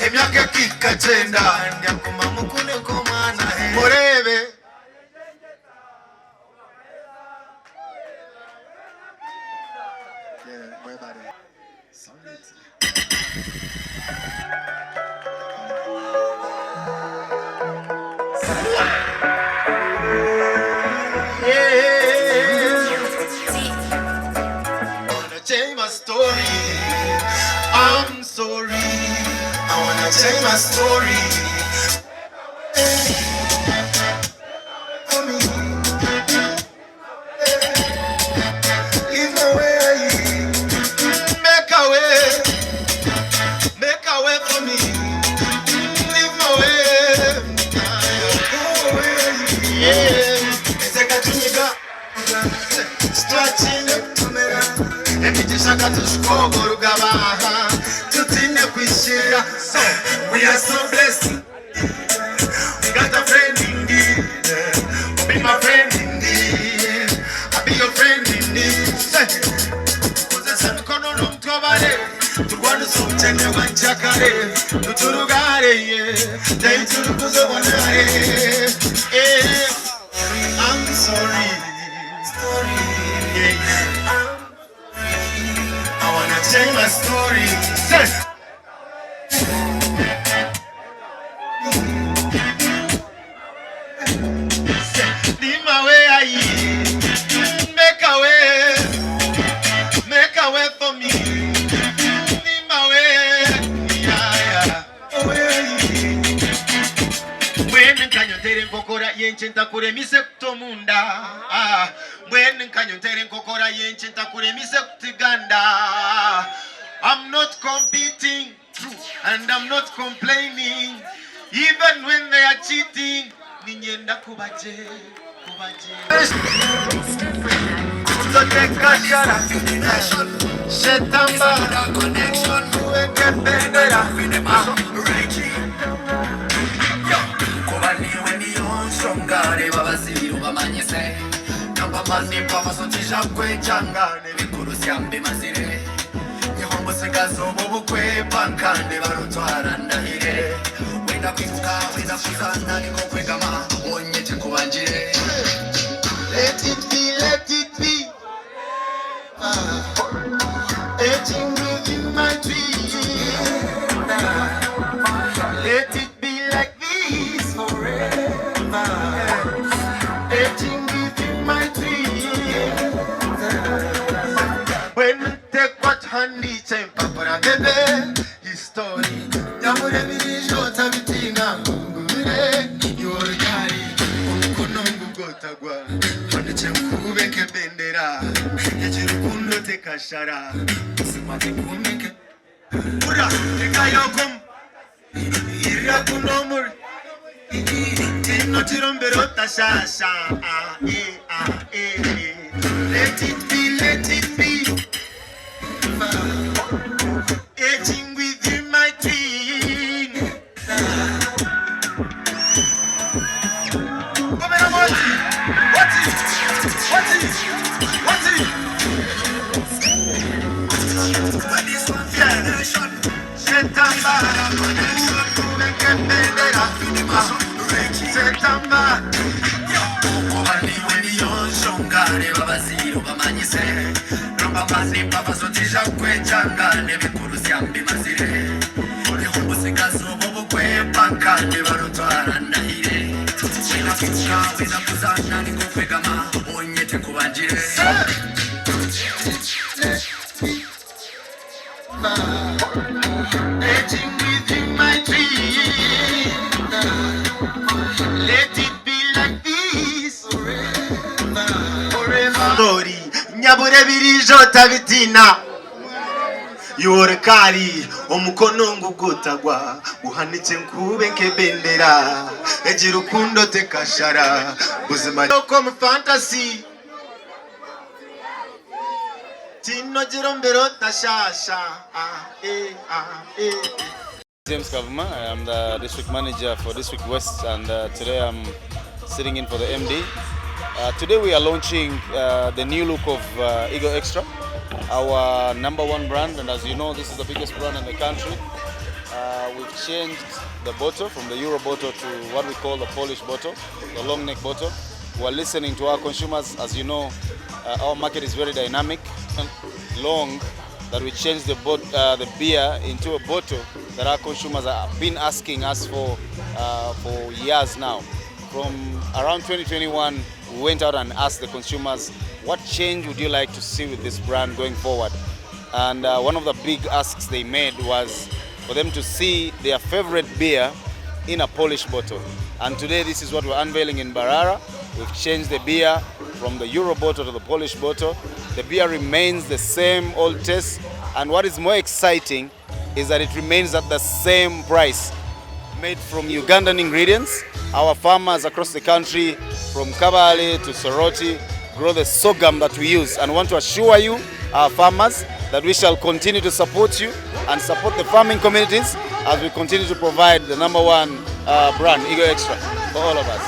Emyaka ekagyenda ndyaguma mukunde nk'omwana Mureebe. Change my story. I'm sorry. I wanna change my story. For me. Leave my way. Make a way. Make a way for me. Leave my way. Go away. Yeah. Ezekatunyiga. Twakine kutumira emigisha katushikogo rugaba tutine kwishira. So we are so blessed. We got a friend indeed. Be my friend indeed. I'll be your friend indeed. Kozesa emikono n'omutwe turwanise obukyene bwa nkyakare tuturugare teiturukuzobonare. I'm sorry. Story. Yeah. I wanna change my story. Say. Leave my way, aye. Make a way, make a way for me. Leave my way, yeah. Mbwenu nkanyontere enkokora yenki ntakuremise kuta omunda. Ah, mbwenu nkanyontere enkokora yenki ntakuremise kutiganda. I'm not competing, true, and I'm not complaining even when they are cheating. Ninyenda kubaje kubaje Kuzotekashara shetamba kuweke bendera. Kuba niwe niyo nshonga reba abaziru bamanyise nambamani pamaso kwejanga nebikuru syambimazire nihombusigazi ubu bukwe pankande barutwara ndahire wenda kwibuka wenda kuzana niko kwegama onyete kubangire. Let it be, let it be. Etching within my dream. Let it be like this forever. Etching within my dream. When take what handy empapura bebe history. Nyamure bitina ngumire yorikari omukono ngugotagwa handike nkubeke bendera ekirukundo tekashara buzima tekumeke ura tekayokom ira kunomuri tino tirombero tashasha ah, eh, ah, eh, eh. Let it be, let it be. Etching within my dream. Komera moti. Wati. Wati. Wati. Shetamba. Kubeke bendera. Shetamba. Kuba niwe niyo nshonga reba abaziru bamanyise nambamani pamaso kwejanga nebikuru syambimazire nihombusigazi ubu bukwe pankande barutwara ndahire wenda kwibuka wenda kuzana niko kwegama onyete kubangire. Etching within my dream. Let it be like this forever. Story. Nyabure birijo tabitina. Yorikari omukono ngugotagwa guhanitse nkube nkebendera egira urukundo tekashara buzima comme fantasy tino girombero tashasha ah, eh, ah, eh, eh. James Kavuma. I'm the district manager for District West, and today I'm sitting in for the MD. Today we are launching the new look of Eagle Extra, our number one brand, and as you know, this is the biggest brand in the country. We've changed the bottle from the Euro bottle to what we call the Polish bottle, the long neck bottle. We're listening to our consumers. As you know, our market is very dynamic and long that we change the beer into a bottle that our consumers have been asking us for years now. From around 2021, we went out and asked the consumers, "What change would you like to see with this brand going forward?" And one of the big asks they made was for them to see their favorite beer in a Polish bottle. And today, this is what we're unveiling in Mbarara. We've changed the beer from the Euro bottle to the Polish bottle. The beer remains the same old taste. And what is more exciting is that it remains at the same price, made from Ugandan ingredients. Our farmers across the country, from Kabale to Soroti, grow the sorghum that we use. And want to assure you, our farmers, that we shall continue to support you and support the farming communities as we continue to provide the number one brand, Eagle Extra, for all of us.